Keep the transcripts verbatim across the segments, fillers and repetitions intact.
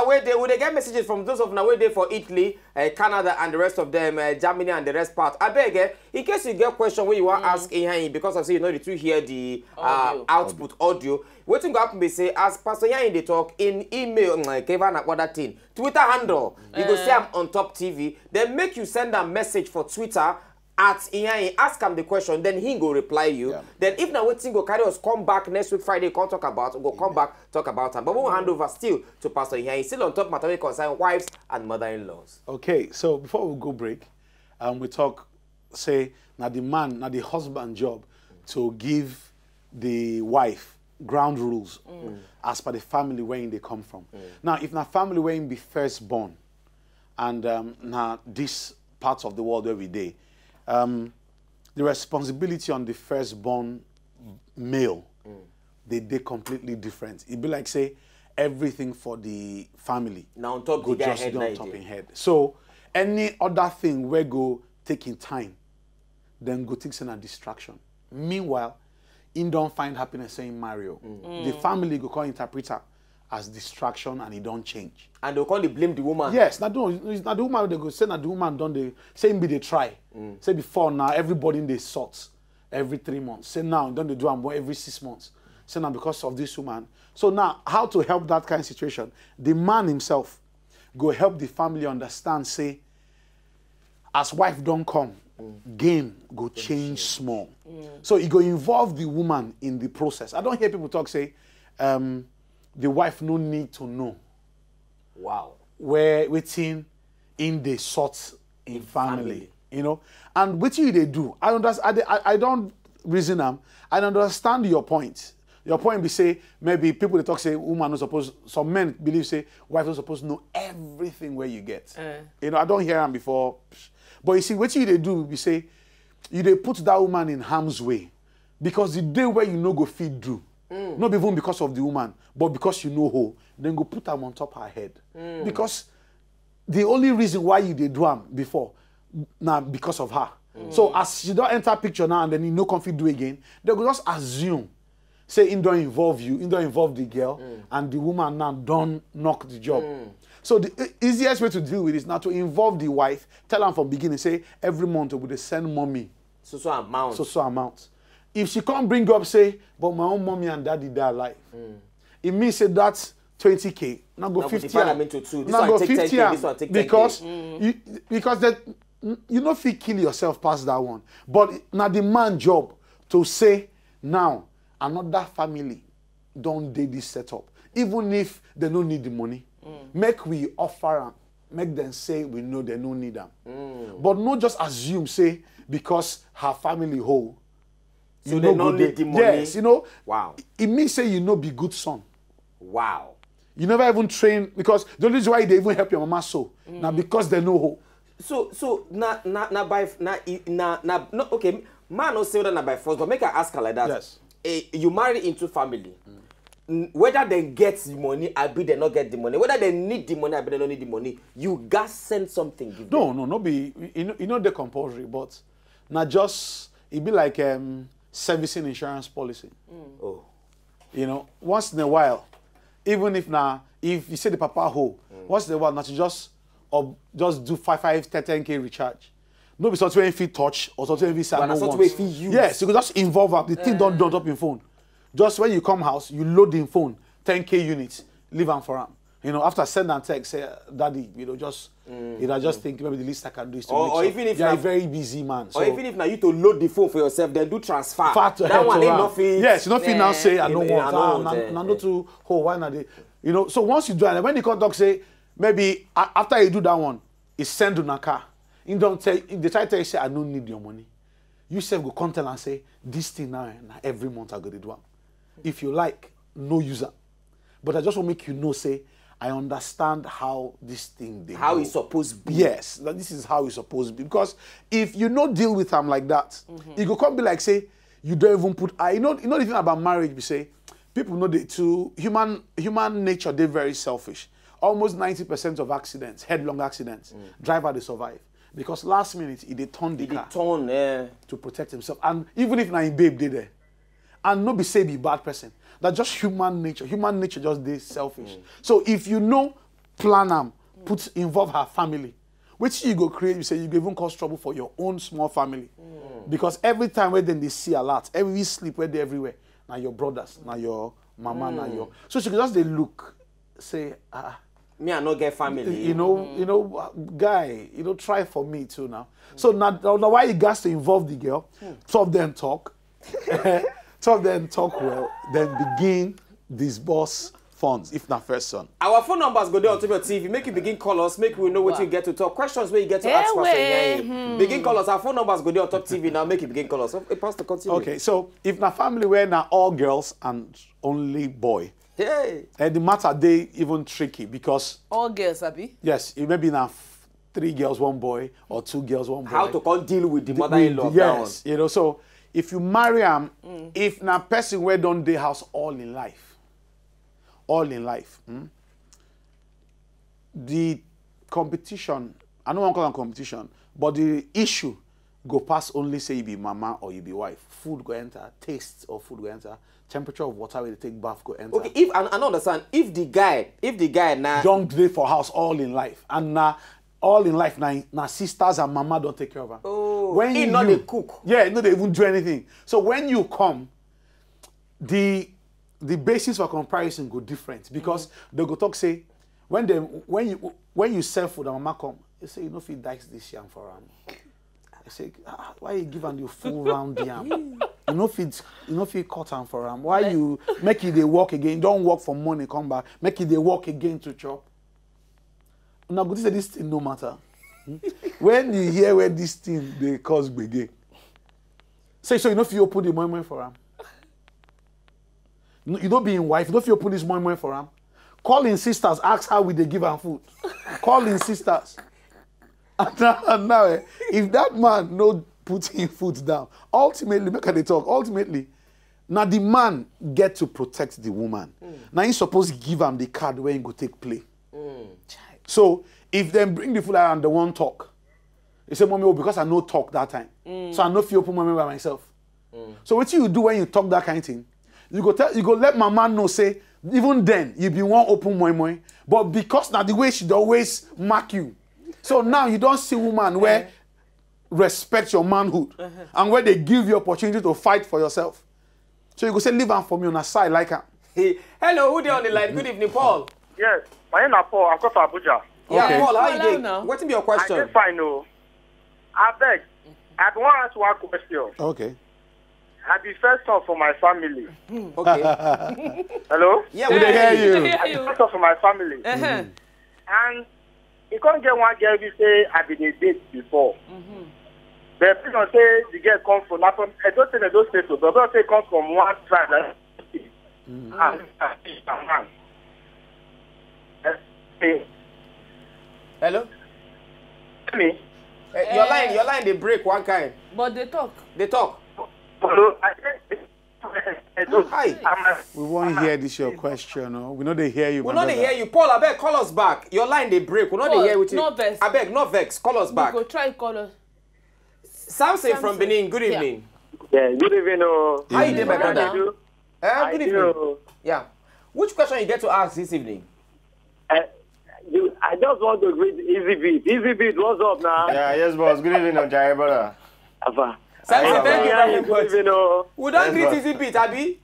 Wey dey, we dey get messages from those of una wey dey for Italy, uh, Canada, and the rest of them, uh, Germany and the rest part. I beg, eh, in case you get question where you want to ask Iheanyi, because I say you know the two hear the uh, output audio. Wetin go happen be say as Pastor Iheanyi dey talk in email, mm, Kevin, what that thing, Twitter handle, you go see am on top T V. Then make you send a message for Twitter at Iheanyi, ask am the question, then he go reply you. Yeah. Then if na wetin go carry us come back next week Friday, come talk about, go come back talk about am. But we will hand over still to Pastor Iheanyi, still on top matter wey concern wives and mother-in-laws. Okay, so before we go break, um, we talk say na the man, na the husband job to give the wife ground rules as per the family where they come from. Now, if na family where be firstborn, and um, na this part of the world where we dey, um, the responsibility on the firstborn male, they dey completely different. It be like say everything for the family Now on top go the guy just head dey na on e top dey. Him head. So any other thing wey go take him time, then go think say na distraction. Meanwhile, him don find happiness say him marry o. The family go come interpret am as distraction and he don change. And they'll come dey blame the woman. Yes, na the, na the woman they go say na the woman don dey say him be dey try. Say before now everybody dey sort every three months. Say now don dey do am every six months. Say now because of this woman. So now how to help that kind of situation? The man himself go help the family understand say as wife don come, game go change small. So e go involve the woman in the process. I don hear people talk say um, the wife no need to know Wow. where wetin in dey sort in family, family. You know. And wetin you dey do, I understand. I, dey- I, I don reason am. I understand your point. Your point be say maybe people dey talk say woman no suppose. Some men believe say wife no suppose know everything where you get. You know, I don hear am before. But you see, wetin you dey do be say you dey put that woman in harm's way because the day where you no go fit do, not even because of the woman, but because you know how, then go put am on top her head. Because the only reason why you dey do am before na because of her. So as she don enter picture now and then you no come fit do again, they go just assume say him don involve you, him don involve the girl, and the woman now don knock the job. So the e- easiest way to deal with this na to involve the wife, tell am from beginning say every month we dey send mommy So so amount. so so amount. If she come bring up say, but my own mommy and daddy dey alive, it means say that twenty k na go Now we fifty divide am. Them into two. This Na one go take ten K, fifty am this one take ten K. Because you because that you no fit kill yourself pass that one. But na the man job to say now another family don dey this setup, even if they no need the money. Make we offer am, make them say we know they no need am. But no just assume say because her family whole, So they no need the money. Yes, you know. Wow. It means say you no be good son. Wow. You never even train because the only reason why they even help your mama so now because they know how. So so na na na by na na na no, okay. Man no say whether na by force, but make I ask her like that. Yes. Eh, you marry into family. N- Whether they get the money, I be they not get the money. Whether they need the money, I be they don't need the money. You gats send something give them. No, no, no be you know, you know the compulsory, but now just it be like um, servicing insurance policy. Oh. You know, once in a while, even if now if you say the papa ho, once in a while, not to just or just do five five ten ten k recharge. No be something if you touch or something if you say But I na no something want. If you use. Yes, you go just involve am. The thing don't done up in phone. Just when you come house, you load in phone, ten k unit, leave am for am. You know, after send and text, say, "Daddy, you know, just, you know, I just think maybe the least I can do is to Or- make or sure even if you're na- a very busy man." So Or even if now you to load the phone for yourself, then do transfer. Fat to That head one to ain't her. Nothing. Yes, you know, fit now say I Eh, don't eh, want. I don't Ah, want, na- eh, na eh. no too. Oh, why not? They, you know, so once you do it, when you come talk say maybe a- after you do that one, he send una car. He don't tell. They try tell you say I don't need your money. You sef go come tell and say this thing now, eh, na every month I go dey do am. If you like, no use am. But I just want make you know say I understand how this thing dey How go. It's supposed to be. Yes, that this is how it's supposed to be. Because if you no deal with am like that, it go come be like say you don't even put eye. You know, you know the thing about marriage, we say people know they too human human nature. They're very selfish. Almost ninety percent of accidents, headlong accidents, driver they survive because last minute it they turn the It dey car turn. Eh. to protect himself. And even if na him babe dey there, and no be say be bad person, that just human nature. Human nature just dey selfish. So if you know plan am, put involve her family. Wetin you go create, you say you go even cause trouble for your own small family. Because every time wey dem dey see alert, every sleep wey dey everywhere, na your brothers, na your mama, na your. So she go just dey look, say, ah, Me, I no get family. you know, you know, guy, you know, try for me too now. So now, now why you guys to involve the girl? Two of them talk, two of them talk well, then begin disburse funds if na first son. Our phone numbers go there on top your T V. Make you begin call us. Make we know what you get to talk. Questions where you get to ask us. Ewe. Begin call us. Our phone numbers go there on top T V now. Make you begin call us. Oh, hey, Pastor, continue. Okay, so if na family where na all girls and only boy, Hey. and the matter dey even tricky because All girls, abi? yes, it may be na f- three girls, one boy, or two girls, one boy. How to come deal with the mother-in-law of that one? Yes, you know. So if you marry am, if na person where don't dey house all in life, all in life, hmm, the competition, I don't want to call am competition, but the issue go pass only say you be mama or you be wife. Food go enter, taste of food go enter, temperature of water wey dey take bath go enter. Okay, if I, I don't understand, if the guy, if the guy now, Don't dey for house all in life, and na all in life na na sisters and mama don take care of am. Oh, When he you no dey cook. Yeah, no dey even do anything. So when you come, the the basis for comparison go different because they go talk say when dem when you when you sell food and mama come, you say you no fit dice this yam for am. I say, ah, why you give am the full round yam? You no fit you no fit cut am for am. Why you make e dey work again? You don work for morning come back, make e dey work again to chop. Una go think say this thing no matter. Hmm? When you hear where this thing dey cause gbege, say so you no fit open the moi moi for am. No, you no be im wife, you no fit open this moi moi for am. Call im sisters, ask how we dey give am food. Call im sisters. And now, and now eh, if that man no put him foot down, ultimately, make I dey talk, ultimately, na the man get to protect the woman. Na him suppose give am the card wey him go take play. So if dem bring the food out and dem wan talk, he say, "Mommy, oh, because I no talk that time, so I no fit open moi moi by myself." So wetin you do when you talk that kind thing? You go tell, you go let mama know say even then you bin wan open moi moi, but because na the way she dey always mark you, so now you don see woman wey respect your manhood and wey dey give you opportunity to fight for yourself. So you go say, "Leave am for me, una side like am." Hey, hello, who dey on the line? Good evening, Paul. Yes, my name na Paul. I come from Abuja. Yeah, Okay. Paul, how Paul, you how dey? now? Wetin be your I question? dey fine o. Abeg, I bin wan ask one question. Okay. I be first son for my family. Okay. Hello? Yeah, We we dey dey hear hear you. you. I be first son for my family. Uh-huh. And e come get one girl wey say I bin dey date before. But people say the girl come from, na from Edo State, Edo State o, but people say e come from one tribe like and and man. Eh, eh, Hello. me. Eh, your line, your line dey break one kind. But they talk. Dey talk. Hello, I say, Edo, Hi. I'm a- We wan hear this your question. No? We no dey hear you. We My no dey brother. Hear you, Paul. Abeg, call us back. Your line dey break. We no dey Paul, hear wetin. No vex. Abeg, no vex. Call us We back. Go try call us. Samson from Samson. Benin. Good Yeah. Evening. Yeah, good evening o. How you dey, my Brother. brother? Eh, I good do. Evening. Yeah. Which question you get to ask this evening? Eh, you, I just want to greet Easy Beat. Easy Beat, what's up now? Yeah, yes, boss. Good evening, Jai brother. Afa. Samson, How thank you Yeah, very good much. Evening o. We don Yes, greet boss. Easy Beat, abi?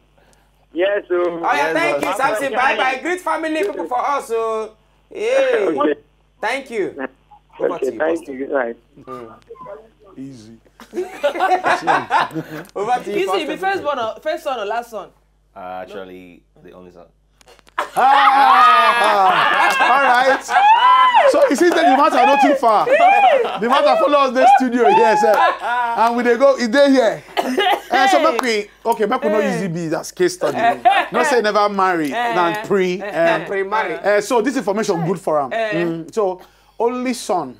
Yes o. Oh yeah, Yes, thank you, boss. Samson. Bye bye. Greet family people for us. So, hey, Okay. Thank you. Over to Okay, you, thank Pastor. You. Right. Easy. Over to you, You see, Pastor. be first born, or, first son or last son? Uh, actually, the only son. Ah, all right. So you see, the matter not too far. The matter follow us the studio, yes, sir. And we dey go, e dey here. Eh, so make we, okay, make we no Easy Beat as case study. No say never marry, na pre. Na Eh, pre-marry. eh, so this information good for am. Mm, so only son.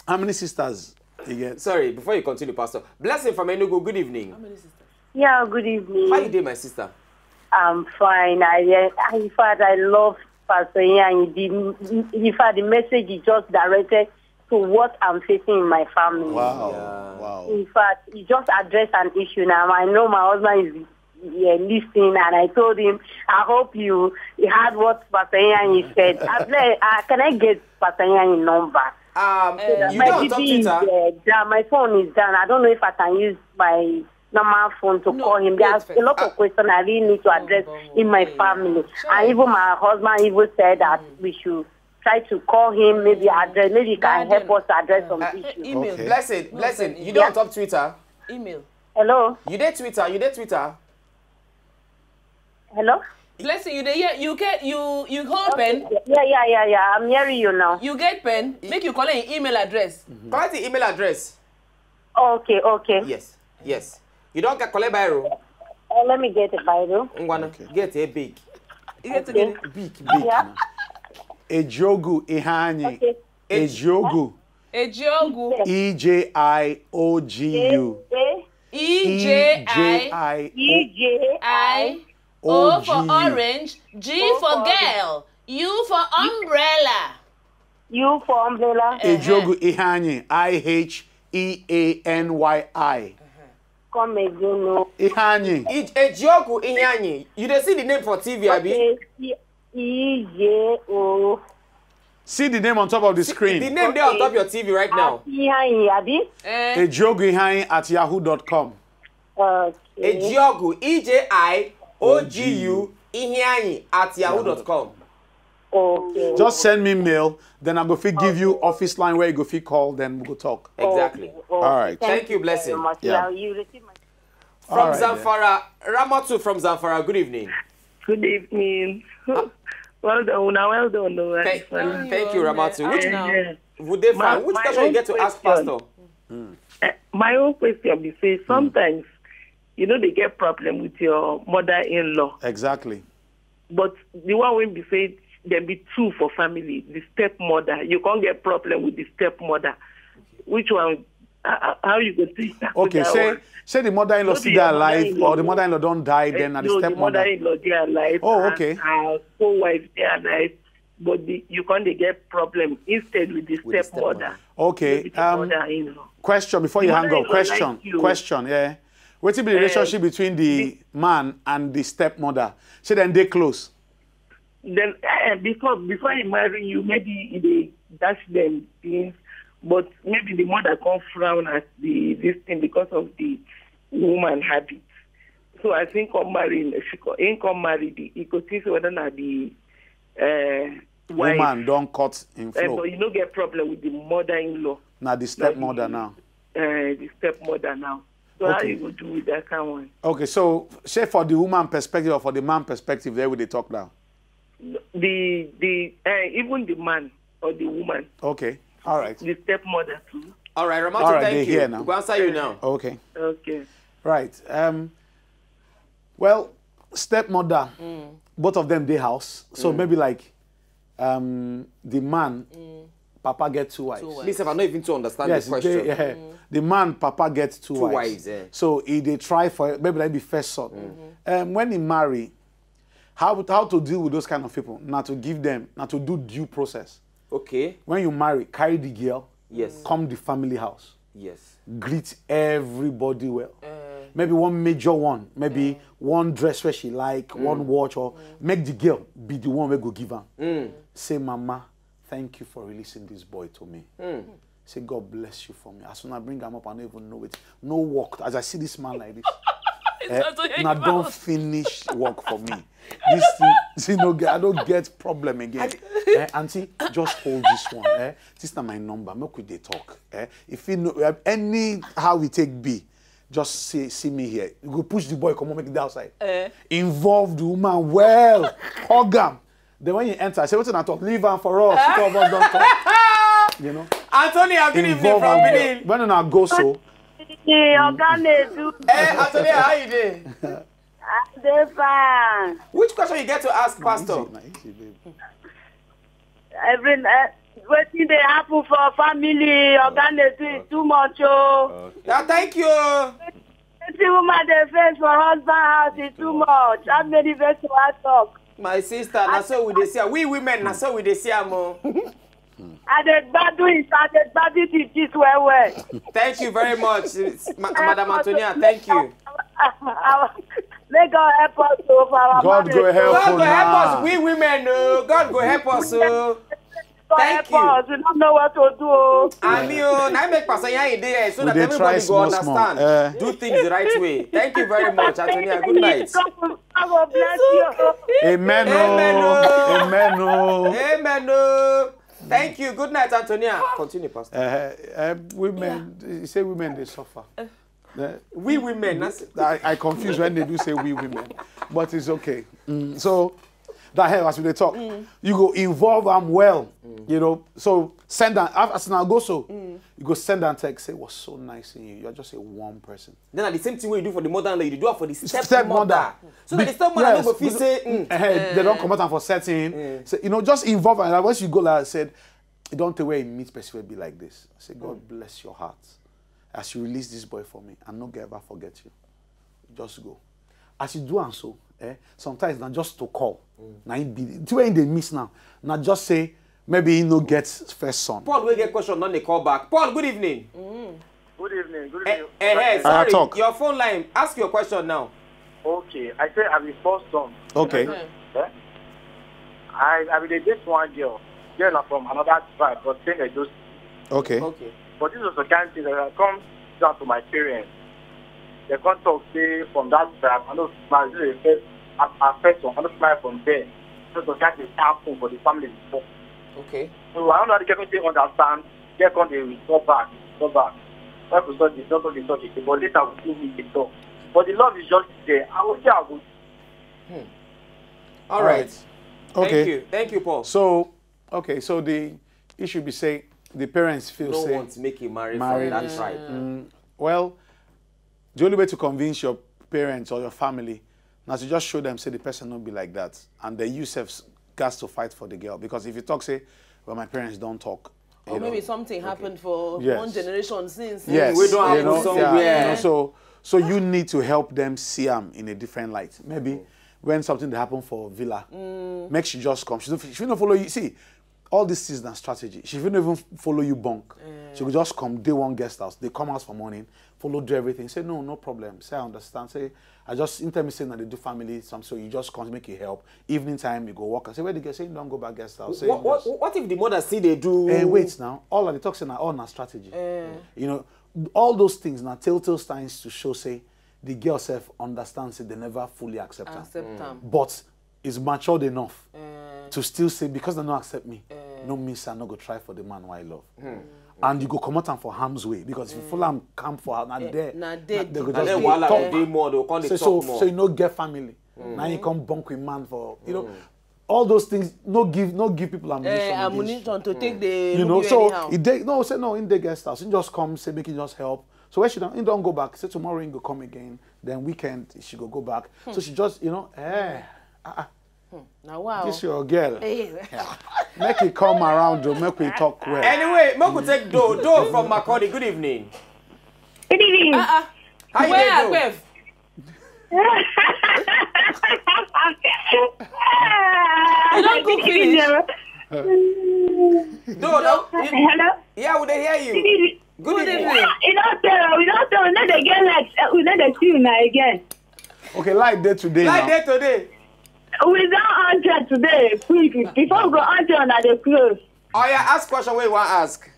How many sisters you get? Sorry, before you continue, Pastor. Blessing from Enugu. Good evening. Yeah, good evening. How you dey, my sister? I'm fine. I, I in fact I love Pastor Ian. The, in fact, the message is just directed to what I'm facing in my family. Wow. Yeah. Wow. In fact, he just addressed an issue now. I know my husband is Yeah, listen, and I told him, I hope you, you heard what Pastor Iyanyi said. I was like, uh, can I get Pastor Iyanyi number? Um, you My don't talk B B is Twitter. Uh, down. My phone is down. I don't know if I can use my normal phone to No, call him. wait There's first. A lot of questions I really need to address Bumbo, in my yeah. family. Sure. And even my husband even said that we should try to call him, maybe address, maybe he can help Daniel. us to address some Uh, issues. email. Okay. Blessed, No, blessed. send You it. don't talk Twitter. Email. Hello? You dey Twitter. You dey Twitter. Hello? Blessing, you dey hear? You get you you hold pen. Yeah, yeah, yeah, yeah. I'm hearing you now. You get pen. Make you collect your email address. Collect the email address. Okay, okay. Yes, yes. You don't get collect biro. Uh, let me get a Bible. Ngwana, get a big, You get to get it. big, big. Yeah. Ejiogu Ihanyi. Okay. Ejiogu. Ejiogu. E J I O G U. A E J I E J I I O for O G U. Orange, G O for for girl, U for umbrella. U for umbrella. Ejiogu Ihanyi. I H E A N Y I. Come again, no. Ihanyi. Ej- Ejiogu Ihanyi. You dey see the name for T V, abi? Okay, E- E J O. See the name on top of the The screen. name dey on top your T V right now. Ihanyi, abi? Eh, Ejiogu Ihanyi at yahoo dot com. Okay. Ejiogu, E J I O G U, Ihanyi at yahoo dot com. Okay. Just send me mail, then I go fit give you office line where you go fit call, then we go talk. Exactly. Oh, All right. Thank you, blessing. Very much. Yeah. Yeah, you receive my From All right, Zamfara, Ramatu from Zamfara. Good evening. Good evening. Well done, una well done. Oh, Thank, Adesola. thank you, Ramatu. Which Now. Yeah. would they My- find? Which my question you own get to ask question. Pastor? Eh, my own question be say sometimes you know they get problem with your mother-in-law, Exactly. but the one wey be say there be two for family, the stepmother, you can't get problem with the stepmother. Which one? How, how you go take that? Okay, that say one? say the mother-in-law No still be dey your alive, mother-in-law. Or the mother-in-law don die, then na the No, the stepmother. Mother-in-law dey alive. Oh, and okay. Her co-wife dey alive, but the, you can't dey get problem instead with the With the stepmother. Okay. With the Um, mother-in-law. Question before you The hang up. mother-in-law Question. like you. Question. Yeah. Wetin be the relationship between the man and the stepmother? Say dem dey close. Then eh, before before he marry you, maybe he dey dash them things, but maybe the mother come frown at the this thing because of the woman habit. So as he come marry, she come, he come marry the, he go think say whether na the uh, wife. Woman don cut him Eh, flow. But you no get problem with the mother-in-law, Na the stepmother now. uh, the stepmother now. So how Okay. You go do with that kind one? Okay, so say for the woman perspective or for the man perspective, there we dey talk now. The the uh, even the man or the woman, Okay. All right. The stepmother too. All right, Ramatu, All right, thank they you. Here now. We go answer you now. Okay. Okay. Right. Um. Well, stepmother, both of them dey house, so maybe like, um, the man, papa get two wives. Two wives. Me sef, I no even to understand Yes, the question. they- yeah. The man papa get two, Two wives. Wives, eh. So he dey try for maybe like the first son. Um, when he marry, how how to deal with those kind of people? Not to give them, not to do due process. Okay. When you marry, carry the girl, Yes. come the family house, Yes. greet everybody well. Maybe one major one, maybe one dress where she like, one watch, or make the girl be the one we go give am. Say, "Mama, thank you for releasing this boy to me." Say, "God bless you for me." As soon as I bring him up, I don't even know it. No work. As I see this man like this, eh, That's what na you don want. Finish work for me. This thing, see, no get, I don't get problem again. Eh, auntie, just hold this one. Eh, this na my number. Make we dey talk. Eh, if you know, eh, anyhow we take be, just see see me here. You go push the boy, come on, make the outside. Eh. Involve the woman well, hug am. Then when you enter, say, "Wetin I talk? Leave am for us. Two of us don talk." You know. Antonia, good evening Involve from am well. Benin. When una go so, Hey, Oga Nedu. Eh, Antonia, how you dey? I dey fine. Which question you get to ask Pastor? Na easy, babe. Every uh, wetin dey happen for family, Oga Nedu is too much o. Yeah, thank you. Wetin woman dey face for husband house is too much. How many vex to her talk? My sister, na so we dey see am. We women, na so we dey see am o. I dey gbadu it, I dey gbadu the gist well well. Thank you very much, Ma- Madam Antonia. Thank you. Our, May God help us o for our God marriage. go help God you go help now. Us. We women, oh, God go help us. Oh. God Thank help you. Us. We don't know what to do o. Ami o, na make person yarn e dey so We that dey try everybody go small, small. Understand. Eh. Do things the right way. Thank you very much, Antonia. Good night. God will, God will bless you. Amen. Amen, Oh. oh. Amen. Oh. Amen. Oh. Thank you. Good night, Antonia. Continue, Pastor. Uh, uh, women, you say women they suffer. Eh, We women, that's I, I confuse when they do say we women, but it's okay. Mm, so that help as we dey talk, you go involve them well, you know. So send an as now go so you go send and text say was so nice in you. You're just a warm person. Then na the same thing wey you do for the mother-in-law, you dey do am for the stepmother. Stepmother. So that the stepmother Yes, no go feel because- say, mm, Eh, they don't come out and for certain. So, you know, just involve and like, once you go like I said, you don't take where you meet person will be like this. I say, God bless your heart. As you release this boy for me, I no go ever forget you. Just go. As you do and so, eh, sometimes na just to call. Na him be the way they miss now. Now just say maybe he no get first son. Paul wey get question don dey call back. Paul, good evening. Good evening. Good Eh, evening. eh, eh, Ah, sorry, talk. Your phone line. Ask your question now. Okay, I say I be first son. Okay. Eh? I I be dey date one girl. Girl na from another tribe, but same Edo State. Okay. Okay. But this was the kind thing that I come down to my parents. They come talk say from that tribe, I know my this is the first, I, I first one, I know smile from there. This was the kind thing happen for the family before. Okay. So I don't know how the girl take understand. Girl come dey go back, go back. Bible study, don't talk, dey talk again. But later we still meet dey talk. But the love is just there. I will say I go All right. Okay. Thank you. Thank you, Paul. So, okay, so the issue be say the parents feel No say want to make you marry marry from that this- tribe. Mm, well, the only way to convince your parents or your family now to just show them say the person not be like that, and then you self gas to fight for the girl, because if you talk say, well, my parents don't talk. Or maybe something happened for Yes. One generation since. Yes, We don't you have know, somewhere. yeah, you know, so so you need to help them see them in a different light. Maybe when something that happened for Villa, make she just come. She don't, she don't follow you. See, all these things na strategy. She don't even follow you bunk. She could just come day one guest house. They come out for morning, follow do everything. Say no, no problem. Say I understand. Say I just in tell me say na they do family some, so you just come make it help. Evening time you go work. I say where the girl say you don't go back guest house. Say What, what, just- what if the mother see they do? Eh, wait now. All of the talk say na all na strategy. You know, all those things na telltale signs to show say the girl self understands say they never fully accept her. Accept them. But is matured enough to still say because they no accept me, no mean say I no go try for the man who I love. And you go come out and for harm's way because if you follow am come for her, not there. Na there They go And just then dey wahala talk. go dey more. They go come dey Say talk so, more. So you no get family. Now you come bunk with man for you know. All those things no give no give people ammunition. Eh, against you. Ammunition to take the You know, look so anyhow. he dey no say no in the guest house. He just come say make he just help. So when she don't, he don't go back. Say tomorrow he go come again. Then weekend she go go back. So she just you know eh ah, ah, Now wow. This your girl. Eh, Make it come around, though. Make we talk well. Anyway, make we take Do Do from Makurdi. Good evening. Good evening. uh-uh. How you Where dey, Do? Agbef? You don't go finish. Do, no, you- Hello. Yeah, we dey hear you. Good evening. Good evening. You don't tell. We don't tell. We no dey get light. Uh, We no dey see una again. Okay, light day today. Like Now. Day today. We don answer today quick before we go answer una dey close. Oh yeah, ask question wey you wan ask.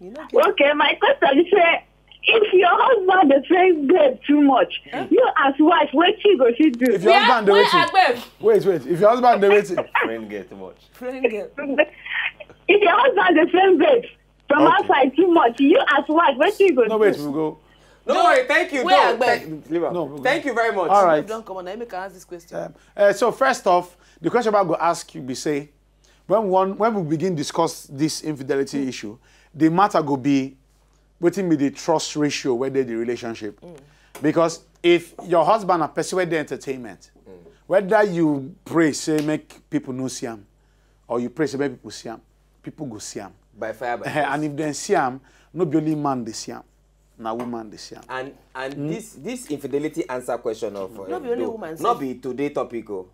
You know, okay. Okay, my question is say if your husband dey friend babe too much, you as wife wetin you go fit do? If your husband dey Where waiting, Agbef? Wait, wait. If your husband dey waiting, Friend get too much. Friend girl. If your husband dey friend babe from Okay. Outside too much, you as wife wetin you go No, do? Wait, we go. No worry, thank you. Where Don't Agbef? Thank, leave am. No, we go. Thank you very much. All right. Don't come on. Let me ask this question. Um, uh, so first off, the question I go ask you be say, when one when we begin discuss this infidelity issue, the matter go be wetin be the trust ratio where they the relationship, because if your husband and person where the entertainment, whether you pray say make people no see am, or you pray say make people see am, people go see am. By fire, by Eh, and force. If they see am, no be only man they see am, na woman they see am. And and this this infidelity answer question of uh, No be only Do, woman no sef. Be today topic o.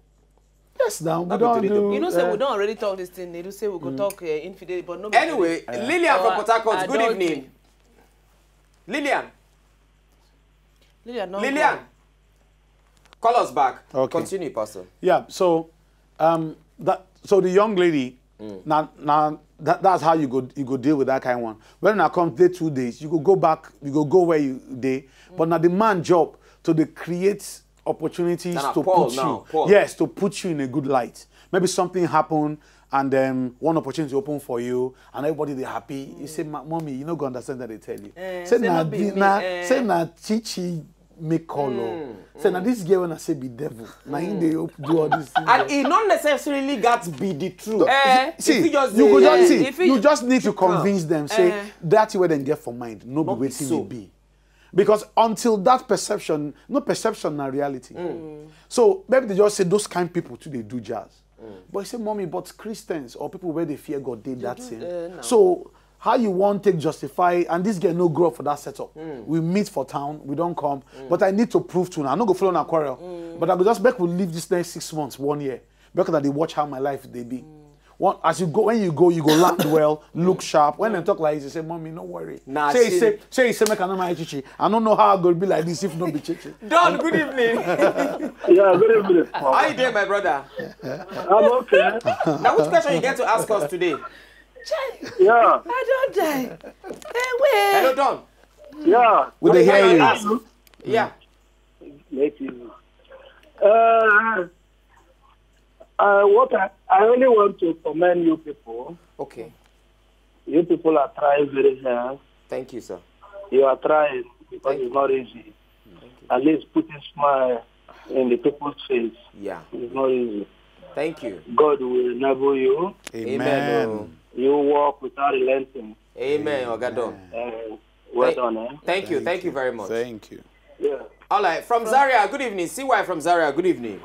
Yes, now we Not don't be today, do. You know, say uh, we don't already talk this thing. They do say we go talk uh, infidelity, but no. Be Anyway, today. Lillian from Uh, Port Harcourt. Good adultery. Evening. Lillian. Lillian, no. Lillian. Call us back. Okay. Continue, Pastor. Yeah. So, um, that so the young lady, now now that, that's how you go you go deal with that kind of one. When I come day two days, you go go back, you go go where you day. But now the man job to the create opportunities Now, to Paul put now, you, Paul. Yes, to put you in a good light. Maybe something happened, and um, one opportunity open for you, and everybody they happy. You say, "Ma- "Mommy, you no go understand that they tell you." Eh, say say na no be di- me, na eh. Say na chichi make call o. Say na this girl when I say be devil. Na him dey op- do all these things. And it not necessarily got to be the truth. Eh, See, if you just you say- go just Yeah, see, if you- you just need to calm. Convince them. Say Eh. that way dem get for mind, no be Not be wetin so. E be. Because until that perception, no perception na reality. So maybe they just say those kind people too they do jazz. But you say, "Mommy, but Christians or people where they fear God did that do, thing." Uh, no. So how you want to justify and this girl no grow up for that setup? We meet for town, we don't come. But I need to prove to her. I no go follow na quarrel. But I go just make we live this next six months, one year. Because I dey watch how my life they be. One, as you go, when you go, you go land well, look sharp. When they talk like this, you say, "Mommy, no worry." Nah, say, see- say, say, say, make I know my chichi. I don't know how I go be like this if no be chichi. Don, good evening. Yeah, good evening. How you doing, my brother? I'm okay. Now, which question you get to ask us today? Yeah, I don't die. Hey, wait. Hello, Don. Yeah. We dey hear you. Ask. Yeah. Let you. Uh, uh, what I, I only want to commend you people. Okay. You people are trying very hard. Thank you, sir. You are trying because Thank it's not easy. Thank you. At least putting smile in the people's face Yeah. is not easy. Thank you. God will enable you. Amen. Oh. You walk without relenting. Amen, Oga Don. Uh, well Thank- done, eh? Thank you. Thank you very much. Thank you. Yeah. All right, from Zaria, good evening. C Y from Zaria, good evening.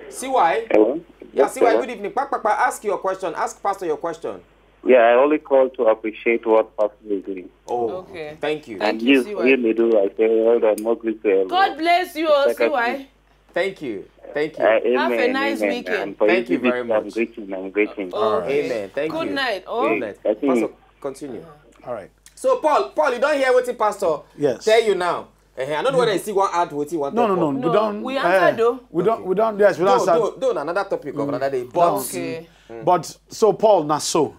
C Y? Hello? Yeah, Yes, C Y, hello? Good evening. Kpakpakpa, ask your question. Ask Pastor your question. Yeah, I only call to appreciate what Pastor is doing. Oh, Okay. Thank you. Thank And you, you, C Y. you, Midu, I say well done, more grace to everyone. God bless you, oh, Secretary. C Y. Thank you. Thank you. Uh, amen, Have a nice amen. weekend. And for Thank you David, very I'm much. Greeting, I'm greeting. Oh, Amen. Thank Good you. night. Oh, Good night. I think- Pastor, continue. All right. So, Paul, Paul, you don't hear what the pastor Yes. tell you now. Uh-huh. I don't know whether you see one add what you want No, to no, no. talk. We No, don't. we answered though. We don't. We don't. Yes, we don't Don't, answer. don't, don't, another topic of another day. But Don't. Okay. But so Paul, now so,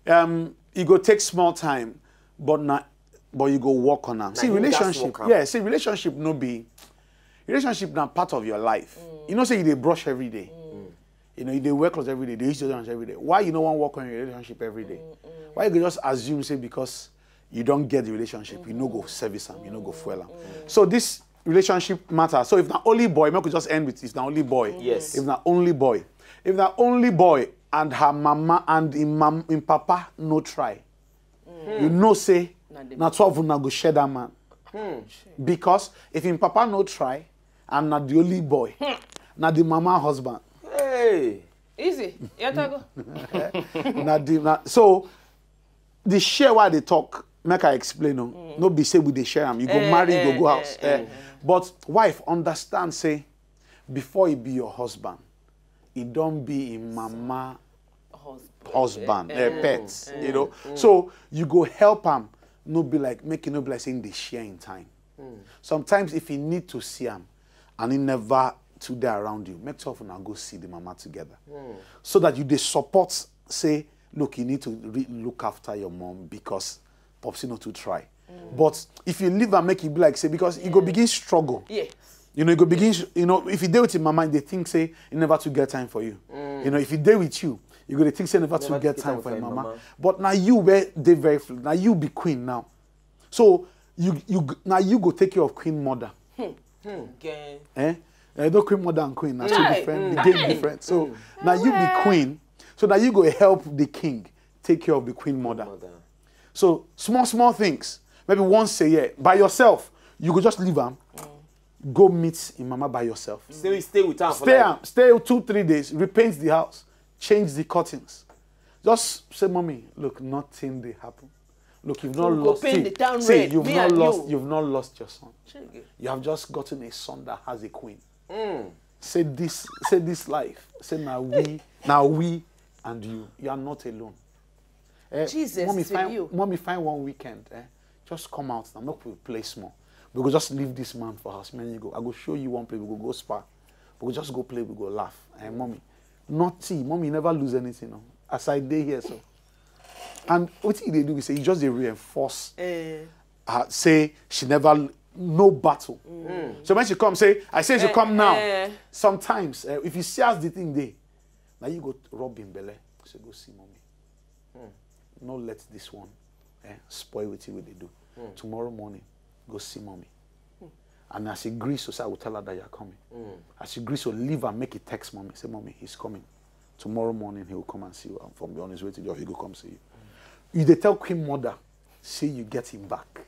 um, it go take small time, but not, but you go work on them. See, you just relationship. Work am. Yeah, see, relationship no be relationship na part of your life. You know, say you dey brush every day. You know, you dey wear clothes every day. They use deodorant every day. Why you no want work on your relationship every day? Why you go just assume say because you don't get the relationship, you no go service am, you no go fuel am. So this relationship matter. So if na only boy, make we just end with if na only boy. Yes. If na only boy, if na only boy and her mama and in, mam, in papa no try. You know say Na the na twelve una go share that man. Because if in papa no try, and na the only boy, na the mama husband. Hey. Easy. Yatago. Na the na, so the share why they talk, make I explain. No, no be say we dey share am. You go Eh, marry, you eh, go go eh, house. eh, Eh. But wife understand say before he be your husband, he don't be in mama husband, eh, pets. You know, so you go help am. No be like make it no be like saying they share in time. Sometimes if he need to see am, and he never today around you, make sure una go see the mama together, so that you dey support. Say, look, you need to re- look after your mom because popsi no too try. But if you leave and make it be like say because you go begin struggle. Yeah. You know, you go begin. You know, if you deal with your mama, they think say you never to get time for you. You know, if you deal with you, you go to think say never, to Never get to time time for for your your mama. mama. But now you were they very fl- now you be queen now. So you you g- now you go take care of queen mother. Again. Eh? Eh, no queen mother and queen. That's two Right. different. The game different. So now you be queen. So now you go help the king take care of the queen mother. So small small things. Maybe once a year by yourself, you go just leave am. Go meet in mama by yourself. Stay, stay with her. For Stay life. am, stay two three days. Repaint the house, change the curtains. Just say, "Mommy, look, nothing dey happen. Look, you've not Go lost. paint See, the town see, red, you've me not and lost. you. You've not lost your son. You have just gotten a son that has a queen. Say this, say this life. Say now we, now we, and you. You are not alone." Eh, Jesus mommy, to find, you. Mommy, find one weekend. Eh? Just come out now. Make we play small. We go just leave this man for house. Man, you go. I go show you one place. We go go spa. We go just go play. We go laugh. And mommy, not tea. Mommy never lose anything. No. As I dey here, so. And what he dey do, we say he just dey reinforce. Eh. Uh, say she never l- no battle. So when she come, say I say she Eh, come now. Eh. Sometimes uh, if you see as the thing dey, now you go rub him belly. Say go see mommy. No let this one eh, spoil wetin we dey do. Tomorrow morning, go see mommy. And as he greets, so say I will tell her that you're coming. As he greets, so leave and make a text mommy. Say, mommy, he's coming. Tomorrow morning he will come and see you. And from on his way to the office, he go come see you. You dey tell queen mother, say you get him back.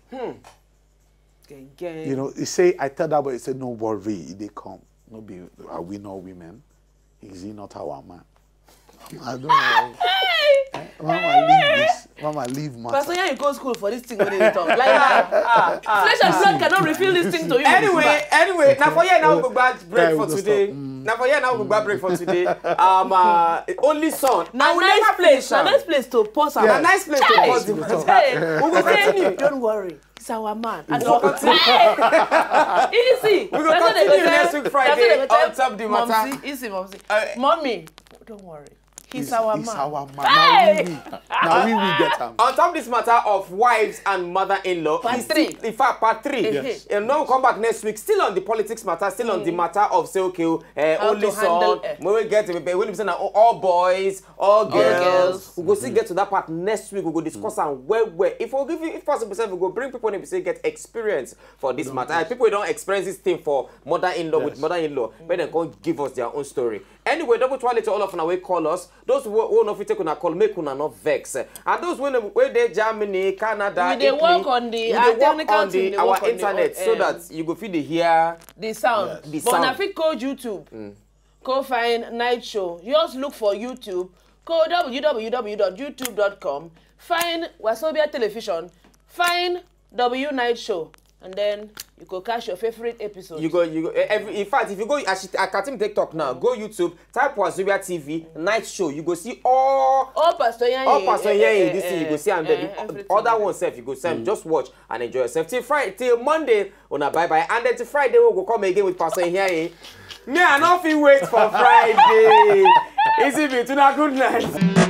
Gang, gang. You know, he say I tell that boy, he said no worry, he dey come. No be are we not women? Is he not our man? I don't know. Eh, Mama leave this. Mama leave matter. Pastor, yeah, you go school for this thing when you talk. Like, ah, ah, ah, flesh and blood cannot reveal this thing to you. Anyway, anyway, now for here now we go grab break Yeah, for we go today. stop. Mm. Now for here now we go grab break for today. Um, uh, only son. Now I will nice never place. finish Now am. Nice place to pause am. A nice place to Yes, pause the we matter. stop. Hey, We go continue. Don't worry. It's our man. I We don't go continue. Hey, easy. We go continue next week Friday on top the matter. Easy, momsy. Uh, Mommy, don't worry. He's It's- our it's man. Our man. Hey! Now we, we. Now we, we get him. On top this matter of wives and mother-in-law, Part it's three. still- in fact, part three. Yes. And now we come back next week, still on the politics matter, still on the matter of say okay, uh, How only to handle, son. eh. When we get to when we say now all boys, all girls. Girls. We go still get to that part next week. We go discuss and where where if we give if possible, we go bring people and we say get experience for this matter. People don't experience this thing for mother-in-law with Yes. mother-in-law. When they come give us their own story. Anyway, double twale to all of una wey call us. Those who who no fit take una call, make una no vex. And those wey wey dey Germany, Canada, We dey Italy, work on the- we dey our work technical on team the dey our work on the- internet so um, that you go fit dey hear. The sound. The But una sound. fit go YouTube. Go find Night Show. Just look for YouTube. Go www.youtube.com. Find Wazobia Television. Find W Night Show. And then you go catch your favorite episode. You go, you go. Eh, every, in fact, if you go, as she, Akatim take talk now, go YouTube, type Wazobia T V night show. You go see all Oh, Pastor Yanyi. all Pastor eh, Yanyi. eh, This thing you eh, go see and eh, then the everything. Other one self you go see and just watch and enjoy yourself till Friday till Monday. Una bye bye and then till Friday we go come again with Pastor Yanyi. Me I no fit wait for Friday. Is it me? Tuna good night.